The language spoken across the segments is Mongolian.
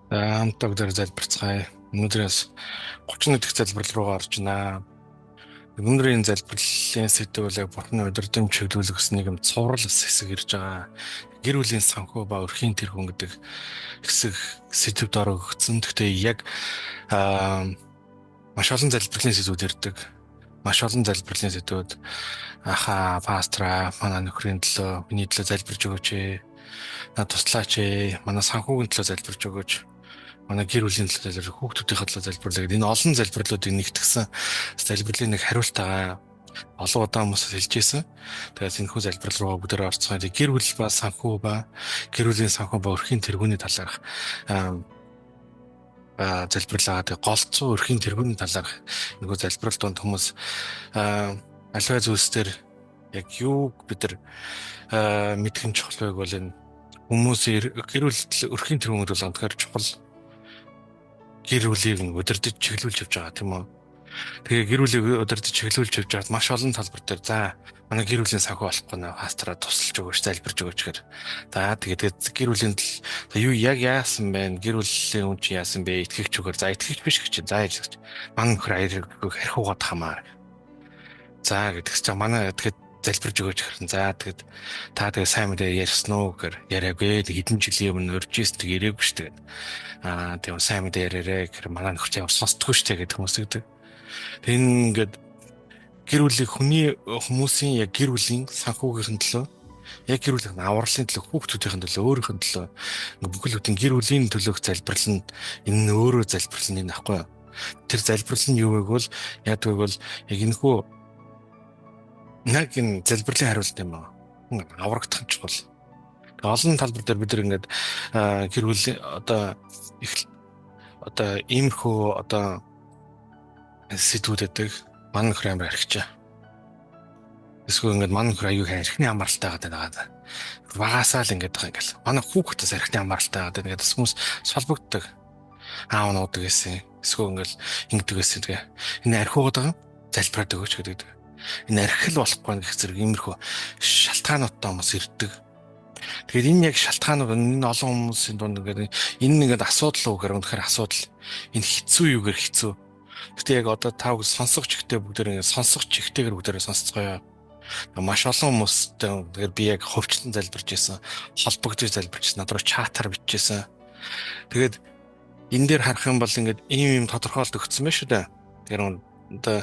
За хамтдаа бүгдээр залбирцгаая. Өнөөдрөөс 31 дахь залбирал руугаа орж байна. Өнөөдрийн залбирлын сэдэв бол яг Бурхны удирдамж чиглүүлэх гэсэн нэг юм цуврал бас хэсэг ирж байгаа. Гэр бүлийн санхүү ба өрхийн тэргүүн гэдэг хэсэг сэдэвд орогдсон. Гэхдээ яг маш олон залбирлын сэдвүүд ирдэг. Маш олон залбирлын сэдвүүд ахаа пастора манай нөхрийн төлөө миний төлөө залбирч өгөөч ээ. Над туслаач ээ. Манай санхүүгийн төлөө залбирч өгөөч. Манай гэр бүлийн төлөө залбир, хүүхдүүдийн төлөө залбирлаа гэдэг энэ олон залбирлуудыг нэгтгсэн залбирлын нэг хариулт байгаа. Олон удаа хүмүүс хэлж ирсэн. Тэгээд энэхүү залбирал руугаа бүгдээрээ орцгоё. Гэр бүл ба санхүү ба гэр бүлийн санхүү ба өрхийн тэргүүний талаарх залбирлаа. Тэгээд голцоо өрхийн тэргүүний талаарх нөгөө залбирал донд хүмүүс аливаа зүйлс дээр яг юу бид нар мэдэх нь чухал байг бол энэ хүмүүсийн гэр бүл өрхийн тэргүүнүүд бол онцгой чухал гэр бүлийг удирдах чиглүүлж явж байгаа тийм үү. Тэгээ гэр бүлийг удирдах чиглүүлж явж байгаад маш олон талбар дээр за манай гэр бүлийн санхүү болохгүй нэ пастораа тусалж өгөөч, залбирч өгөөч гэр. За тэгээд гэр бүлийн юу яг яасан бэ? Гэр бүлийн үн чи яасан бэ? Итгэгч үгээр за итгэгч биш гэж за яж гэж. Манай нөхөр аяаргүй харихуугаад хамаа. За гэдэгс чинь манай тэгэхээр залбирч өгөөч хэрхэн. За тэгэд та тэгээ сайн мэдээ ярьсан уу гэхээр яриаггүй. Хэдэн жилийн өмнө урьж ирсэн тэг яриаггүй шүү дээ. Аа тийм сайн мэдээ яриарэ гэхээр манай нөхөр чинь сонсдоггүй шүү дээ гэдэг хүмүүс гэдэг. Тэр ингээд гэр бүлийн хүний хүмүүсийн яг гэр бүлийн санхүүгийнхэн төлөө яг гэр бүлийн авралын төлөө хүүхдүүдийн төлөө өөрийнх нь төлөө бүхэл бүтэн гэр бүлийн төлөөх залбирал нь энэ нь өөрөө залбирал нь энэ ахгүй. Тэр залбирал нь юу вэ гэвэл яадаг вэ гэвэл яг энэхүү яг энэ залбирлын хариулт юм аа. Аврагдах нь чухал. Олон талбар дээр бид нар ингээд гэр бүл одоо их одоо иймэрхүү одоо сэдвүүд байдаг. Манай нөхөр амар архичаа. Эсвэл ингээд манай нөхөр аюу архины амралтай байгаа даа. Багасаа л ингээд байгаа ингээл. Манай хүүхдээс архины амралтай байгаа даа. Ингээд хүмүүс солбогддог. Аав нуудаг гэсэн. Эсвэл ингээд ингэдэг гэсэн. Тэгээ энэ архиугаад байгаа залбираад өгөөч гэдэг. Энэ архил болохгүй гэх зэрэг иймэрхүү шалтгаануудтай хүмүүс ирдэг. Тэгэхээр энэ яг шалтгаанууд энэ олон хүмүүсийн дунд ингээд энэ ингээд асуудал уу гэхээр үнэхээр асуудал. Энэ хэцүү юу гэхээр хэцүү. Гэтэ яг одоо та бүхэн сонсох чигтээ бүгдээр ингээд сонсох чигтээгээр бүгдээрээ сонсцгоё. Маш олон хүмүүстэй тэгэхээр би яг ховчлон залбирч байсан, холбогдож залбирч, над руу чатаар бичижсэн. Тэгээд энэ дээр харах юм бол ингээд ийм юм тодорхойлолт өгсөн байх шүү дээ. Тэгэхээр одоо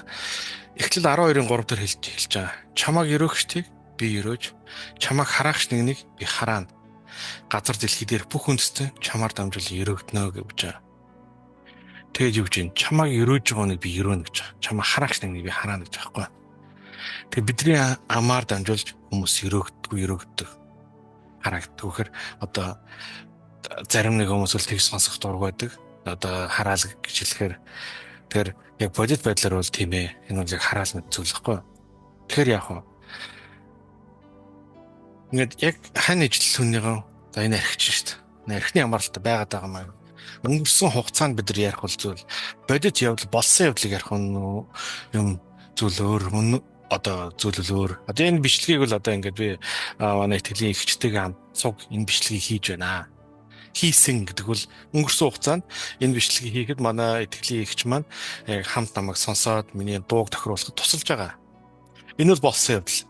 Эхлэл 12-ын 3 дээр хэлж хэлж байгаа. Чамааг өрөөгчдийг би өрөөж, чамааг хараагч нэгнийг би хараана. Газар дэлхий дээр бүх үндэстэн чамаар дамжуул өрөөгднө гэж байгаа. Тэгээд юу гэж юм? Чамааг өрөөж байгаа нэг би өрөөнө гэж байгаа. Чамааг хараагч нэгнийг би хараана гэж байгаа байхгүй. Тэгээд бидний амаар дамжуулж хүмүүс өрөөгддөггүй өрөөгддөг. Хараагддаг гэхээр одоо зарим нэг хүмүүс бол тэгж сонсох дург байдаг. Одоо хараал гэж хэлэхээр тэгэхээр яг бодит байдлаар бол тийм ээ. Энэ бол яг хараал мэт зүйл байхгүй. Тэгэхээр яах вэ? Ингээд яг хань ижил хүнийгөө за энэ архич шүү дээ. Энэ архины амралтай байгаад байгаа юм аа. Өнгөрсөн хугацаанд бид нар ярих бол зүйл бодит явдал болсон явдлыг ярих нь юм зүйл өөр одоо зүйл өөр. Одоо энэ бичлэгийг бол одоо ингээд би манай итгэлийн эгчтэйгээ хамт цуг энэ бичлэгийг хийж байна хийсэн гэдэг бол өнгөрсөн хугацаанд энэ бичлэгийг хийхэд манай итгэлийн эгч маань яг хамт намайг сонсоод миний дууг тохируулахад тусалж байгаа. Энэ бол болсон явдал.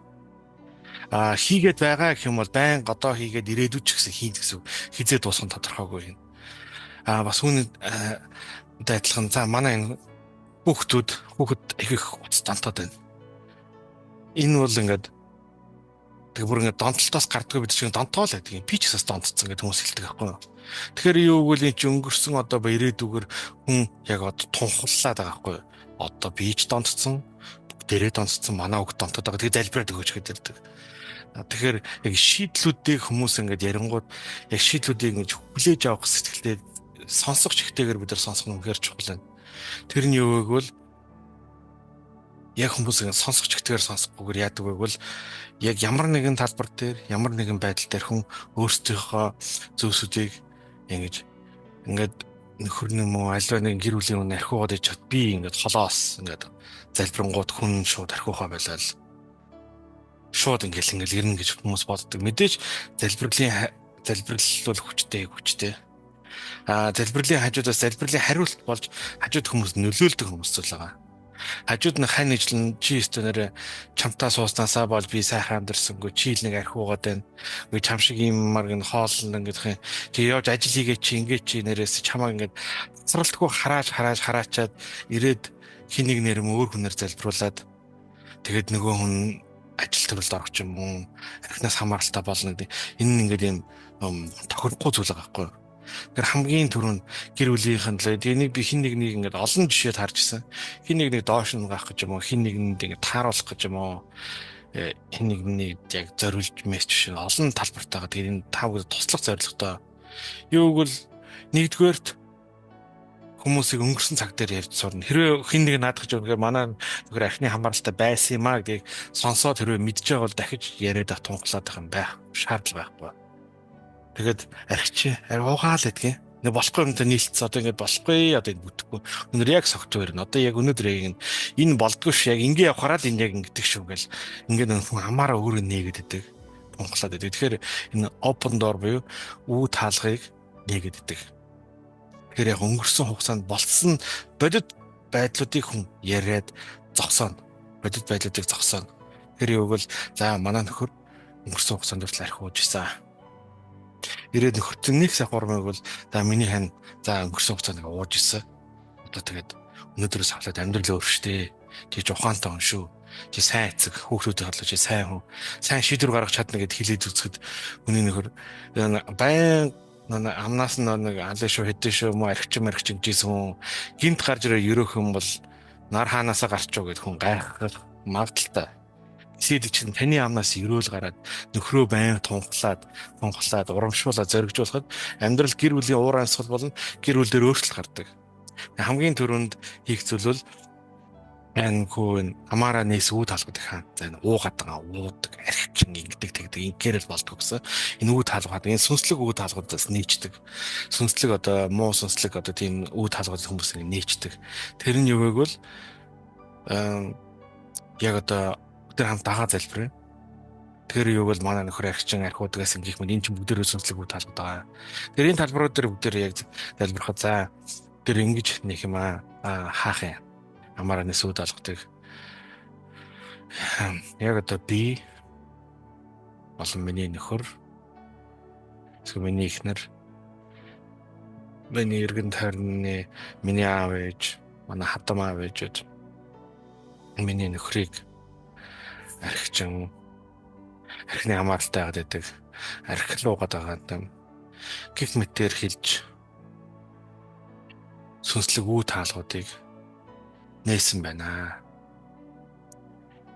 А хийгээд байгаа гэх юм бол байн одоо хийгээд ирээдүйд ч гэсэн хийн гэсэн хизээ дуусах нь тодорхойгүй юм. А бас үүний одоо адилхан за манай энэ хүүхдүүд хүүхэд их их утас донтоод байна. Энэ бол ингээд тэг бүр ингээд донтолтоос гардаггүй бид чинь донтоол гэдэг юм. Би ч гэсэн донтцсон гэдэг хүмүүс хэлдэг байхгүй юу. Тэгэхээр юу гэвэл энэ чинь өнгөрсөн одоо ба ирээдүгэр хүн яг одоо тунхаглаад байгаа байхгүй юу. Одоо би ч донтцсон, бүгдээрээ донтцсон, манай хүүхд донтоод байгаа. Тэгээ залбираад өгөөч гэдэг ирдэг. Тэгэхээр яг шийдлүүдийг хүмүүс ингээд ярингууд яг шийдлүүдийг ингэж хүлээж авах сэтгэлтэй сонсох чигтэйгээр бид нар сонсох нь үнэхээр чухал байна. Тэр нь юу гэвэл яг хүмүүс ингэ сонсох чигтэйгээр сонсохгүйгээр яадаг вэ гэвэл яг ямар нэгэн талбар дээр ямар нэгэн байдал дээр хүн өөрсдийнхөө зүйлсүүдийг ингэж ингээд нөхөр нь юм уу альва нэгэн гэр бүлийн хүн архиугаад иж чад би ингээд холоос ингээд залбирангууд хүн шууд архиухаа байлаа шууд ингээл ингээл ирнэ гэж хүмүүс боддог. Мэдээж залбирлын залбирал бол хүчтэй хүчтэй. Залбирлын хажуудаас залбирлын хариулт болж хажууд хүмүүс нөлөөлдөг хүмүүс зүйл байгаа. Хажууд нь хань ижлэн чи өстө нэрэ чамтаа сууснасаа бол би сайхан амьдарсангүй, чи л нэг архиугаад байна. Үгүй чам шиг юм марг нь хоолн ингэх юм. Чи явж ажил хийгээ чи ингэ чи нэрээс чамаа ингээд цэцэрлэггүй харааж харааж хараачаад ирээд хин нэг нэр өөр хүнээр залбируулад тэгээд нөгөө хүн ажил төрөлд орох юм уу, архинаас хамааралтай болно гэдэг. Энэ нь ингээд юм тохирохгүй зүйл байгаа байхгүй юу? Тэгэхээр хамгийн түрүүнд гэр бүлийнхэн төлөө энийг би хин нэгнийг ингээд олон жишээд харж ирсэн. Хин нэг нэг доош нь гарах гэж юм уу, хин нэгэнд ингээд тааруулах гэж юм уу, хин нэгнийг яг зориулж мессеж биш олон талбартайгаа тэр энэ та бүгд туслах зорилготой. Юу гэвэл нэгдүгээрт хүмүүсийг өнгөрсөн цаг дээр ярьж сурна. Хэрвээ хин нэг наадах гэж үнэхээр манай нөхөр архины хамааралтай байсан юм а гэдгийг сонсоод хэрвээ мэдж байгаа бол дахиж яриад ах тунхлаад байх юм байх шаардлага байхгүй. Тэгээд архич уугаал гэдгийг нэг болохгүй юмтай нийлцсэн. Одоо ингээд болохгүй, одоо энэ бүтэхгүй. Өнөр яг согтуу ирнэ. Одоо яг өнөөдөр яг энэ болдгоо ш, яг ингэ явахаараа л энэ яг ингэдэг шүү гэл ингээд хүн амаараа өөрөө нээгээд идэг. Тунхлаад идэг. Тэгэхээр энэ open door буюу үү таалгыг нээгээд идэг. Тэгэхээр яг өнгөрсөн хугацаанд болцсон бодит байдлуудыг хүн яриад зогсооно. Бодит байдлуудыг зогсооно. Тэр юу гэвэл за манай нөхөр өнгөрсөн хугацаанд хүртэл архи ууж исэн. Ирээд нөхөртөө нэг сайхан урмыг бол за миний хань за өнгөрсөн хугацаанд ууж исэн. Одоо тэгээд өнөөдрөөс авлаад амьдрал өөрчлөлтөө. Чи ухаантай хүн шүү. Чи сайн эцэг, хүүхдүүдийн хотлоо чи сайн хүн. Сайн шийдвэр гаргах чадна гэд хэлээд үзэхэд хүний нөхөр байн амнаас нь нэг алын шүү хэдэн шүү мó архичин мархичин гэжсэн хүн гинт гарч ирээ ерөөх юм бол нар хаанаасаа гарч уу гэд хүн гайхах магадaltaй. Эсвэл чинь таны амнаас ерөөл гараад нөхрөө байн тунхлаад тунхлаад урамшуулаад зоригжуулахад амьдрал гэр бүлийн уур амьсгал болон гэр бүл дээр өөрчлөлт гардаг. Хамгийн түрүүнд хийх зүйл бол анхүү амаараа нээс үүд талгад хаан. За энэ уугаад байгаа уудаг архичин ингэдэг тэгдэг ингээр л болдгоо гэсэн. Энэ үүд талгаад энэ сүнслэг үүд талгуудаас нээчдэг. Сүнслэг одоо муу сүнслэг одоо тийм үүд талгууд хүмүүс ингэ нээчдэг. Тэр нь юу гэвэл яг одоо тэр хамт дагаа залбирна. Тэр юу бол манай нөхөр архичин архиудагаас ингэх мэт энэ чинь бүгдээрээ сүнслэг үүд талгууд байгаа. Тэр энэ талбарууд дээр бүгдээрээ яг залбирхад за тэр ингэж нэх юм аа хаах юм. Амаараа нэс үүд алгадаг. Яг одоо би болон миний нөхөр эсвэл миний эхнэр, миний эргэн тойрны миний аав ээж, манай хадам аав ээжүүд миний нөхрийг архичин архины хамааралтай байгаад байдаг. Архи руугаад байгаа юм. Гэх мэтээр хэлж сүнслэг үү таалгуудыг нээсэн байна.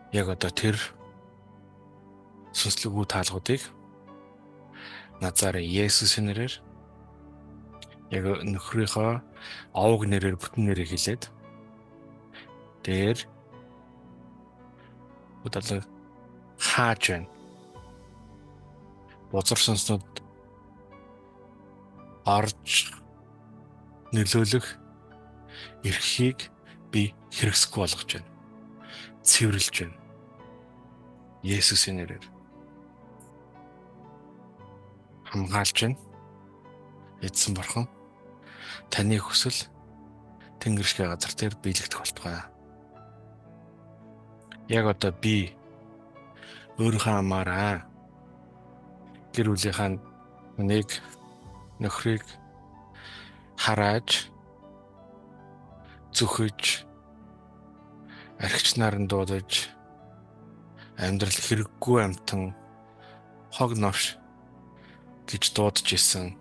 Яг одоо тэр сүнслэг үү таалгуудыг Назарын Есүсийн нэрээр яг нөхрийнхөө овг нэрээр бүтэн нэрийг хэлээд дээр удаалга хааж байна. Бузар сүнснүүд орж нөлөөлөх эрхийг би хэрэгсэхгүй болгож байна. Цэвэрлж байна. Есүсийн нэрээр хамгаалж байна. Эзэн бурхан, таны хүсэл тэнгэр шиг газар дээр биелэгдэх болтугай. Яг одоо би өөрийнхөө амаараа гэр бүлийнхаа хүнийг нөхрийг харааж зүхэж архич наран дуудаж амьдрал хэрэггүй амтан хог новш гэж дуудаж исэн.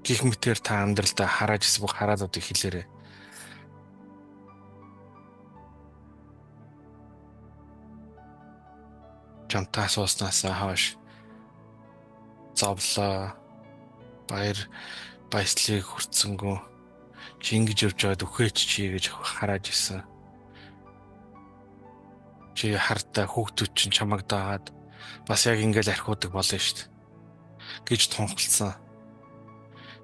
Гэх мэтэр та амьдралдаа харааж исэн бүх хараалуудыг хэлээрэй. Чамтаа сууснасаа хойш зовлоо баяр баясгалыг хүртсэнгүү чи ингэж явж байгаад үхээч чи гэж харааж исэн. Чи хардаа хүүхдүүд чинь чамайг дагаад бас яг ингээл архиудаг болно шүү дээ гэж тунхалсан.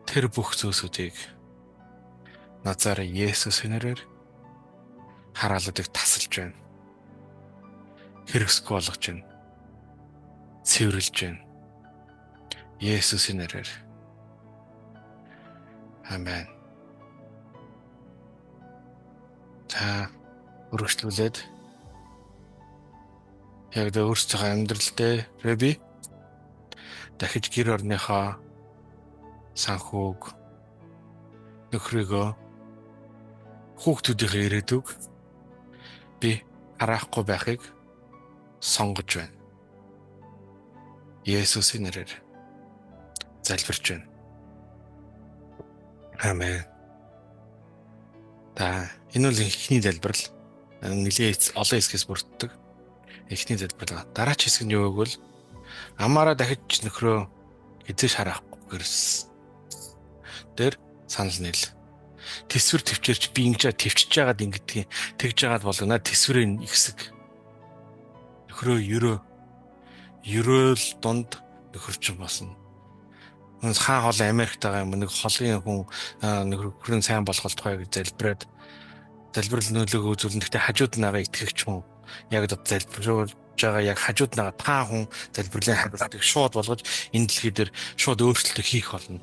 Тэр бүх зүйлсүүдийг Назарын Есүсийн нэрээр хараалуудыг тасалж байна. Хэрэгсэхгүй болгож байна. Цэвэрлж байна. Есүсийн нэрээр. Амен. За үргэлжлүүлээд яг л өөрсдийнхөө амьдрал дээр би дахиж гэр орныхоо санхүүг, нөхрийгөө, хүүхдүүдийнхээ ирээдүг би хараахгүй байхыг сонгож байна. Есүсийн нэрээр залбирч байна. Амен. За, энэ бол эхний залбирал. Нэлээ олон хэсгээс бүрддэг. Эхний залбирал. Дараач хэсэг нь юу гэвэл амаараа дахиж нөхрөө эзэж харахгүй гэрс дээр санал нийл. Тэсвэр төвчээрч би ингэж төвчж жагаад ингэдгийг тэгж жагаад болгоно. Тэсвэрийн ихсэг. Нөхрөө ерөө. Ерөөл дунд нөхөрч болно. Хаан хоол Америкт байгаа юм, нэг холын хүн нөхөр нь сайн болох тухай гэж залбираад залбирал нөлөөгөө үзүүлнэ. Гэхдээ хажууд нь байгаа итгэгч хүн яг одоо залбируулж байгаа, яг хажууд нь байгаа та хүн залбирлын хариултыг шууд болгож энэ дэлхий дээр шууд өөрчлөлт хийх болно.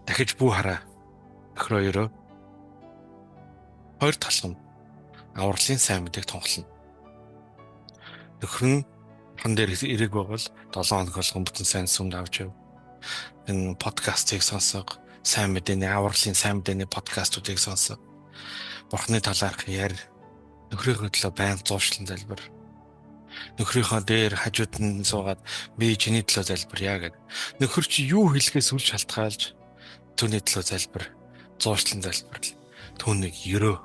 Дахиж бүү хараа. Нөхрөө ерөө. Хоёр талх нь авралын сайн мэдээг тунхлана. Нөхөр нь хан дээр эрэг байвал 7 хоног болгон бүтэн сайн сүмд авч яв. Энэ подкастыг сонсог, сайн мэдээний, авралын сайн мэдээний подкастуудыг сонсог. Бурхны талаарх яар, нөхрийнхөө төлөө байнга зуушлан залбир. Нөхрийнхөө дээр хажууд нь суугаад би чиний төлөө залбирая гэд. Нөхөр чи юу хэлэхээс үл шалтгаалж түүний төлөө залбир, зуушлан залбирал. Түүнийг ерөө,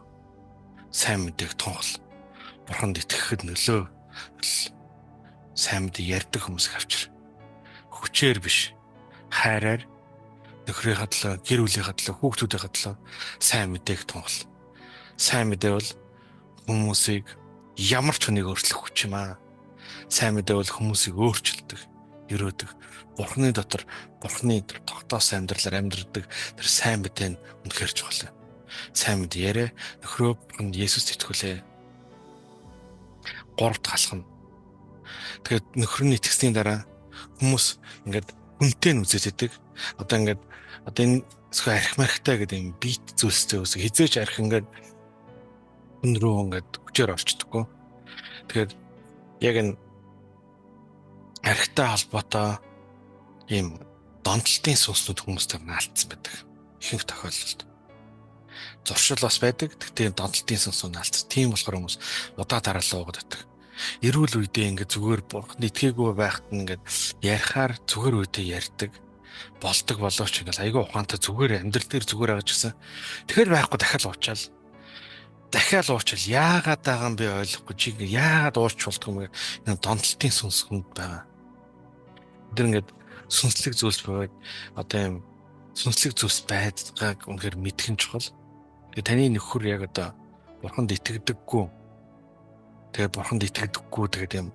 сайн мэдээг тунхал. Бурханд итгэхэд нөлөө сайн мэдээ ярьдаг хүмүүсийг авчир. Хүчээр биш, хайраар нөхрийнхээ төлөө, гэр бүлийнхээ төлөө, хүүхдүүдийнхээ төлөө сайн мэдээг тунхал. Сайн мэдээ бол хүмүүсийг ямар ч хүнийг өөрчлөх хүч юм аа. Сайн мэдээ бол хүмүүсийг өөрчилдөг, ерөөдөг. Бурхны дотор Бурхны тогтоос амьдралаар амьдрдаг тэр сайн мэдээ нь үнэхээр чухал. Сайн мэдээ яриа, нөхрөө Бурханд Есүст итгүүлээ. Гурав дахь алхам. Тэгээд нөхөр нь итгэсний дараа хүмүүс ингээд хүнтэй нь үзээд идэг. Одоо ингээд одоо энэ зөвхөн арх мархтай гэдэг юм бит зүйлстэй үсэг хизээч арх ингээд хүн рүү ингээд хүчээр орчдоггүй. Тэгэхээр яг энэ архтай холбоотой ийм донтолтын сүнснүүд хүмүүстэй наалтсан байдаг. Ихэнх тохиолдолд. Зуршил бас байдаг. Тэгтээ донтолтын сүнсүүд наалтсан. Тийм болохоор хүмүүс удаа дараалал уугаад байдаг. Эрүүл үедээ ингээд зүгээр бурханд итгээгүй байхад нь ингээд ярихаар зүгээр үедээ ярьдаг болдог боловч ингээд айгүй ухаантай зүгээр амьдрал дээр зүгээр байгаа ч гэсэн тэгэхээр байхгүй дахиад уучаал. Дахиад уучаал. Яагаад байгаа юм би ойлгохгүй, чи ингээд яагаад уурч болдго юм бэ? Энэ донтолтын сүнс хүнд байгаа. Тэр ингээд сүнслэг зүйлс бөгөөд одоо юм сүнслэг зүйлс байдгааг үнэхээр мэдэх нь чухал. Тэгээ таны нөхөр яг одоо бурханд итгэдэггүй. Тэгээ бурханд итгэдэггүй, тэгээд юм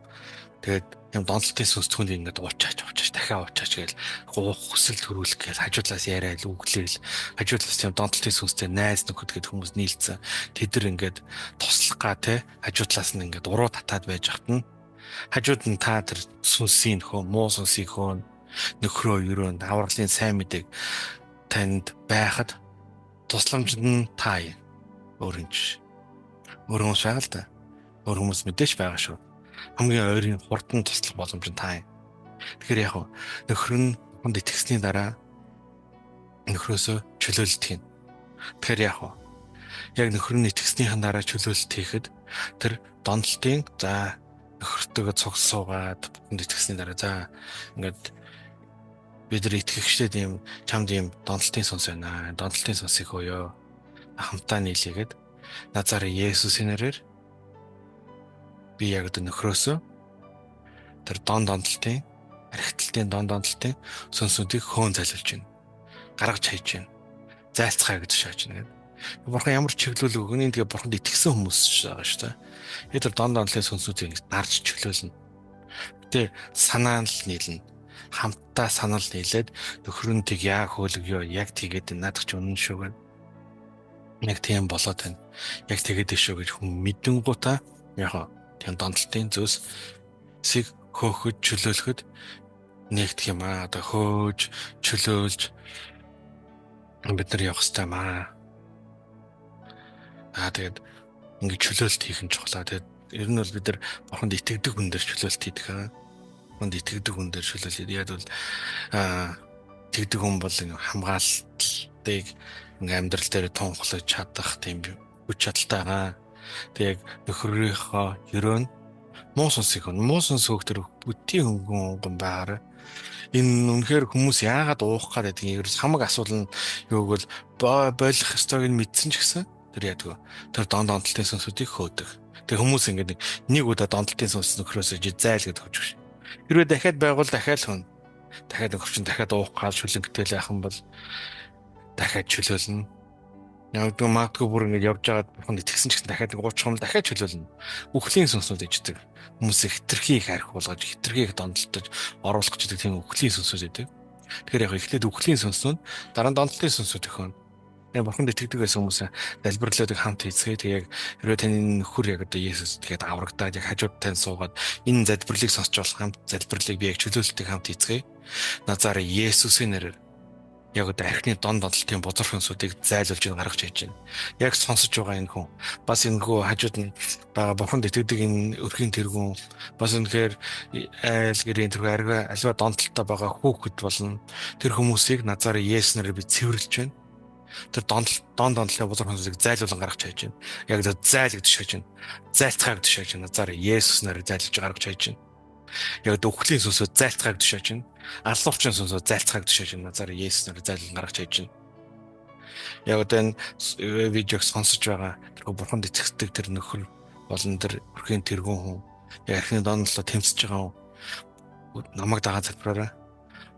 тэгээд юм донтолтын сүнс түнд ингээд уучаач уучаач дахиад уучаач гээл уух хүсэл төрүүлэх гээл хажуудлаас яриа л үглээл хажуудлаас юм донтолтын сүнстэй найз нөхөд гээд хүмүүс нийлцэн тэд нар ингээд туслах га те хажуудлаас нь ингээд уруу татаад байж хат нь хажууд нь та тэр сүнсийн хөө муу сүнсийг хөөн нөхрөө өрөөнд авралын сайн мэдээг танд байхад тусламж нь та юм. Өөр юм биш. Өөр хүмүүс байгаа л да. Өөр хүмүүс мэдээж байгаа шүү. Хамгийн ойрын хурдан туслах боломж нь та юм. Тэгэхээр яг нөхөр нь хүнд итгэсний дараа нөхрөөсөө чөлөөлөлт хийнэ. Тэгэхээр яг яг нөхөр нь итгэснийхэн дараа чөлөөлөлт хийхэд тэр донтолтын за нөхөртөөгөө цуг суугаад хүнд итгэсний дараа за ингээд бид нар итгэгчдээ ийм чамд ийм донтолтын сүнс байна. Донтолтын сүнсийг хөөё. Хамтаа нийлээгээд Назарын Есүсийн нэрээр би яг одоо нөхрөөсөө тэр дон донтолтын архиталтын дон донтолтын сүнсүүдийг хөөн залилж байна. Гаргаж хайж байна. Зайлцгаая гэж шааж байна гэдэг. Бурхан ямар чиглэл өгнө энэ тэгээ бурханд итгэсэн хүмүүс байгаа шүү дээ. Тэгээ тэр дон донтолтын сүнсүүдийг ингэж дарж чиглүүлнэ. Гэтэ санаа нь л нийлнэ. Хамтдаа санал нийлээд нөхөр нь тийг яа хөөлгөө яг тэгээд наадах чи үнэн шүү гэдэг. Яг тийм болоод байна. Яг тэгээд шүү гэж хүн мэдэнгуутаа яг тийм донтолтын зүйлсийг хөөхөд чөлөөлөхөд нэгдэх юм аа. Одоо хөөж чөлөөлж Бид нар явах хэрэгтэй маа. Тэгээд ингээд чөлөөлт хийх нь чухлаа. Тэгээд ер нь бол бид нар бурханд итгэдэг хүн дээр чөлөөлт хийдэг аа. Бурханд итгэдэг хүн дээр чөлөөлт хийдэг. Яг бол итгэдэг хүн бол хамгаалтыг ингээ амьдрал дээр тунхлаж чадах тийм хүч чадалтай байгаа. Тэг яг нөхрийнхөө ерөө нь муу сүнсийг муу сүнс хөөх тэр бүтийн хөнгөн унган байгаарай. Энэ үнэхээр хүмүүс яагаад уух гад байдгийг ерөөс хамаг асуудал нь юуг бол болох ёстойг нь мэдсэн ч гэсэн тэр яадаг. Тэр дон донтолтын сүнсүүдийг хөөдөг. Тэр хүмүүс ингээд нэг удаа донтолтын сүнс нөхрөөсөө зайл гэдэг хөвч. Хэрвээ дахиад байгуул дахиад хүн. Дахиад нөхөр чинь дахиад уух гал шүлэнгэтэл яах юм бол дахиад чөлөөлнө. Яг магадгүй бүр ингээд явж байгаад бурханд итгэсэн ч гэсэн дахиад уучих юм дахиад чөлөөлнө. Үхлийн сүнснүүд иждэг. Хүмүүсийг хитрхи их арх болгож, хитрхи их донтолтож оруулах гэж тийм үхлийн сүнсүүд идэг. Тэгэхээр яг эхлээд үхлийн сүнснүүд дараа нь донтолтын сүнсүүд төхөн. Яг бурханд итгэдэг байсан хүмүүс залбирлуудыг хамт хийцгээе. Тэг яг хэрвээ таны нөхөр яг одоо Есүс тэгээд аврагдаад яг хажууд тань суугаад энэ залбирлыг сонсч болох хамт залбирлыг би яг чөлөөлтийг хамт хийцгээе. Назар Есүсийн нэрээр яг одоо архины дон донтолтын бузар хүнсүүдийг зайлуулж гаргаж хийж байна. Яг сонсож байгаа энэ хүн бас энэ хүү хажууд нь байгаа бурханд итгэдэг энэ өрхийн тэргүүн бас үнэхээр айл гэрийн тэрхүү арга альва донтолтой байгаа хүүхэд болно. Тэр хүмүүсийг назар Есүс нэрээр би цэвэрлж байна. Тэр дон донтолтын бузар хүнсүүдийг зайлуулан гаргаж хийж байна. Яг зайл гэж шааж байна. Зайлцгааг төшөөж байна. Назар Есүс нэрээр зайлуулж гаргаж хийж байна. Яг үхлийн сүнсүүд зайлцгааг төшөөж байна. Алуурчин сүнсүүд зайлцгааг төшөөж байна. Назар Есүс нэрээр зайлуулан гаргаж хийж байна. Яг одоо энэ видеог сонсож байгаа тэр бурханд итгэдэг тэр нөхөр болон тэр өрхийн тэргүүн хүн яг архины донолоо тэмцэж байгаа хүн намайг дагаа залбираарай.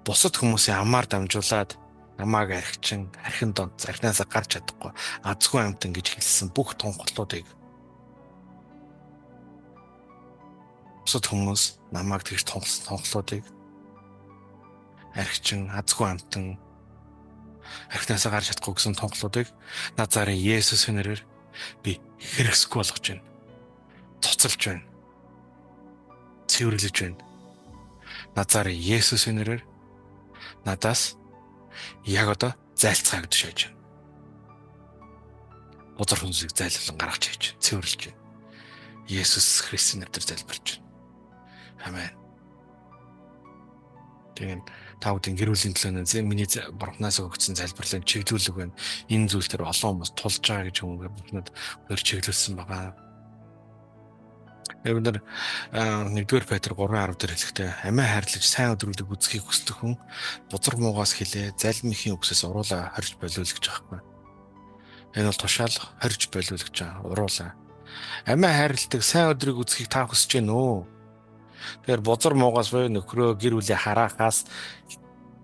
Бусад хүмүүсийн амаар дамжуулаад намайг архичин, архин донц, архинаасаа гарч чадахгүй азгүй амтан гэж хэлсэн бүх тунхлуудыг бусад хүмүүс намайг тэгж тунхлсан тунхлуудыг архичин, азгүй амтан, архинаасаа гарч чадахгүй гэсэн тунхлуудыг Назарын Есүсийн нэрээр би хэрэгсэхгүй болгож байна. Цоцолж байна. Цэвэрлэж байна. Назарын Есүсийн нэрээр надаас яг одоо зайлцгаа гэж шааж байна. Бузар хүнсийг зайлуулан гаргаж хийж, цэвэрлж байна. Есүс Христосийн нэрээр залбирч байна. Амен. Тэгээд та бүдийн гэр бүлийн төлөө миний бурхнаас өгсөн залбирлын чиглүүлэг байна. Энэ зүйл төр олон хүмүүс тулж байгаа гэж хүмүүс бурхнад өөр чиглүүлсэн байгаа. Бид нар 1-р Петр 3:10 дээр хэлэхдээ амиа хайрлаж сайн өдрүүдийг үзхийг хүсдэг хүн бузар муугаас хилээ залим ихийн үгсээс уруулаа хорж болиул гэж байгаа юм. Энэ бол тушаал хорж болиул гэж байгаа. Уруулаа. Амиа хайрладаг сайн өдрийг үзхийг та хүсэж байна уу? Тэгэхээр бузар муугаас буюу нөхрөө гэр бүлээ хараахаас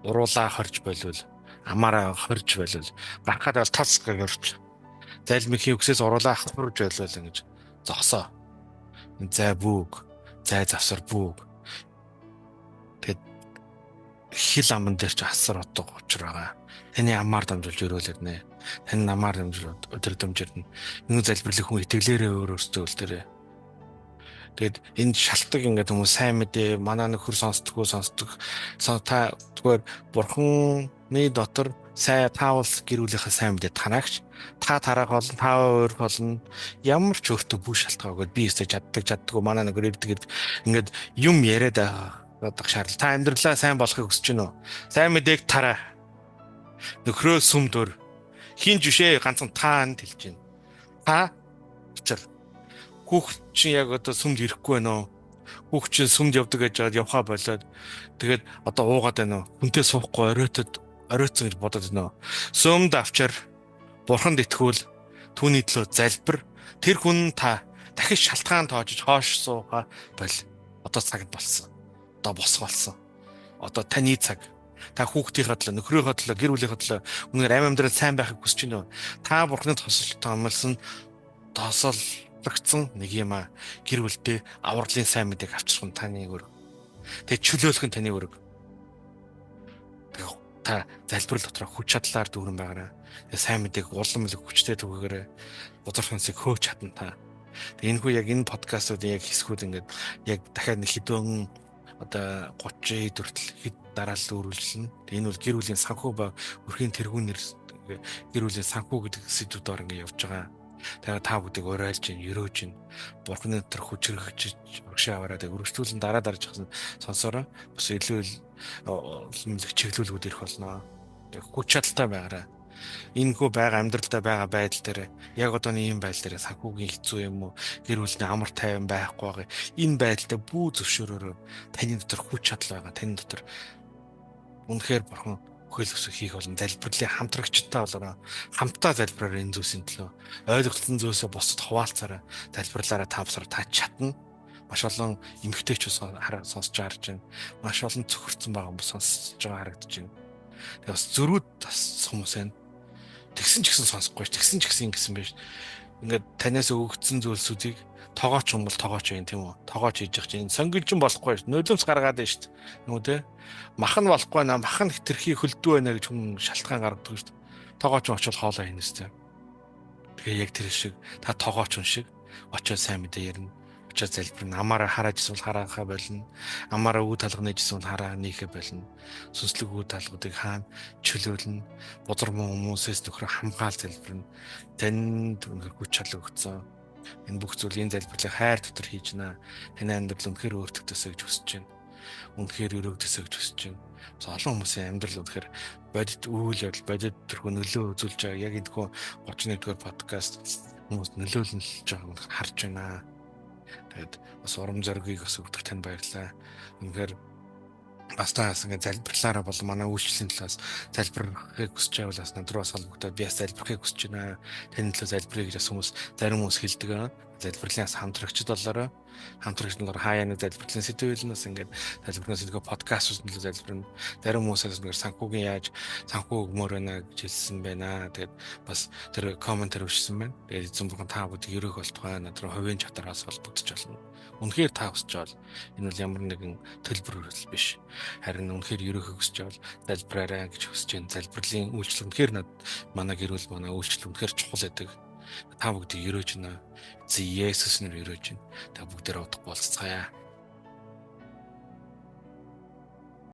уруулаа хорж болиул, амаараа хорж болиул, гарахад бол тас гэрч. Залим ихийн үгсээс уруулаа хорж болиул ингэж зогсоо. Зай бүүг, зай завсар бүүг. Тэгээд хил аман дээр ч асар утга учир байгаа. Таны амаар дамжуулж өрөөлөрнэ. Таны намаар дамжуулж өдөр дэмжирнэ. Энэ залбирлыг хүн итгэлээрээ өөр өөртөө үлдээрэй. Тэгээд энэ шалтгаан ингээд хүмүүс сайн мэдээ манай нөхөр сонсдгоо сонсдог. Та зүгээр бурханы дотор сайн таавал гэр бүлийнхээ сайн мэдээ тараагч та тараах болно, та өөр болно. Ямар ч өөртөө бүх шалтгаан өгөөд би өстой чаддаг чаддгүй манай нөхөр ирдэг ингээд юм яриад байх шаардлага. Та амьдралаа сайн болохыг хүсэж байна уу? Сайн мэдээг тараа. Нөхрөө сүм дөр. Хин жишээ ганцхан та энд хэлж байна. Та учир хүүхд чинь яг одоо сүмд ирэхгүй байна уу? Хүүхд чинь сүмд явдаг гэж жаад явхаа болоод тэгээд одоо уугаад байна уу? Хүнтэй суухгүй оройтод оройтсон гэж бодоод байна уу? Сүмд авчир бурханд итгүүл түүний төлөө залбир тэр хүн та дахиж шалтгаан тоожиж хоош сууха бол одоо цаг болсон. Одоо босго болсон. Одоо таны цаг. Та хүүхдийнхээ төлөө, нөхрийнхөө төлөө, гэр бүлийнхээ төлөө үнээр амь амьдрал сайн байхыг хүсэж байна уу? Та бурхны тосолт томлсон тосол тогтсон нэг юм а гэр бүлдээ авралын сайн мэдээг авчрах нь таны үүрэг. Тэгээ чөлөөлөх нь таны үүрэг. Тэгээ та залбирал дотроо хүч чадлаар дүүрэн байгаарай. Тэгээ сайн мэдээг улам илүү хүчтэй түгээгээрэй. Бузар хүнсийг хөөж чадна та. Тэгээ энэ хүү яг энэ подкастуудын яг хэсгүүд ингээд яг дахиад нэг хэдэн одоо 30 хэд хүртэл хэд дараалал үргэлжлэнэ. Тэгээ энэ бол гэр бүлийн санхүү ба өрхийн тэргүүнээр гэр бүлийн санхүү гэдэг сэдвүүдээр ингээд явж байгаа. Тэгээ та бүгдийг уриалж гин, өрөөж гин. Бурхны дотор хүчрхэж урагшаа аваарай. Тэгээ өргөжлүүлэн дараа дарж хасан сонсороо бас илүү уламжлах чиглүүлгүүд ирэх болно. Тэгээ хүч чадалтай байгаарай. Энэхүү байгаа амьдралдаа байгаа байдал дээр яг одооны ийм байдал дээр санхүүгийн хэцүү юм уу, гэр бүлийн амар тайван байхгүй байгаа. Энэ байдалтай бүү зөвшөөрөөрөө таны дотор хүч чадал байгаа. Таны дотор үнэхээр бурхан бүхэл өсөх хийх болон залбирлын хамтрагчтай болороо хамтдаа залбираар энэ зүйлсийн төлөө ойлголцсон зүйлсээ бусдад хуваалцаарай, залбирлаараа та бусаар та чадна. Маш олон эмэгтэйчүүд сонсож харж байна. Маш олон цөхөрцөн байгаа хүмүүс сонсож байгаа харагдаж байна. Тэгээ бас зөрүүд бас хүмүүс байна. Тэгсэн ч гэсэн сонсохгүй, тэгсэн ч гэсэн ингэсэн байж. Ингээд танаас өгөгдсөн зүйлсүүдийг тогооч юм бол тогооч юм тийм үү? Тогооч хийж явах чинь сонгилжин болохгүй, нулимс гаргаад байна шүү дээ. Нүг те. Мах нь болохгүй наа, мах нь хэтэрхий хөлдөө байна гэж хүн шалтгаан гаргадаг шүү дээ. Тогооч очил хоолоо хийнэ шүү дээ. Тэгээ яг тэр шиг та тогооч хүн шиг очиод сайн мэдээ ярина. Очиод залбирна. Амаараа харааж исэн бол хараахаа болно. Амаараа үе талга нээжсэн бол хараа нээхэ болно. Сүнслэг үе талгуудыг хаана чөлөөлнө. Бузар муу хүмүүсээс нөхрөө хамгаал залбирна. Танд үнэхээр хүч чадал өгсөн. Энэ бүх зүйлийн залбирлыг хайр дотор хийж наа. Таны амьдрал үнэхээр өөрчлөгдөөсэй гэж хүсэж байна. Үнэхээр өрөөгдөөсэй гэж хүсэж байна. Бас олон хүмүүсийн амьдрал үнэхээр бодит үйл явдал, бодит төрхөө нөлөө үзүүлж байгаа. Яг энэ хөө 31-р подкаст хүмүүс нөлөөлнөлж байгааг харж байна. Тэгээд бас урам зоригийг бас өгдөг танд баярлалаа. Үнэхээр бас та бас ингээд залбирлаараа болон манай үйлчлэлийн талаас залбирахыг хүсэж байвал бас над руу бас холбогдоод би бас залбирахыг хүсэж байна. Таны төлөө залбирая гэж бас хүмүүс зарим хүмүүс хэлдэг. Залбирлын бас хамтрагчд болоорой. Хамтрагч нар хаяа нэг залбирлын сэдв бас ингээд залбирнаас илүү подкаст нөлөө залбирна. Зарим хүмүүсээс нэг санхүүгийн яаж санхүү өгмөр байна гэж хэлсэн байна. Тэгээд бас тэр комментэр өчсөн байна. Тэгээд эзэн бурхан та бүгдийг өрөөх болтугай над руу хувийн чатараас холбогдож болно. Үнэхээр та хүсэж байвал энэ бол ямар нэгэн төлбөр хүртэл биш. Харин үнэхээр өрөөхийг хүсэж байвал залбираарай гэж хүсэж байна. Залбирлын үйлчлэл үнэхээр над манай гэр бүл манай үйлчлэл үнэхээр чухал байдаг. Та бүгдийг өрөөж байна. Эзэн Есүс нэр өрөөж байна. Та бүгдээр удахгүй болцгаая.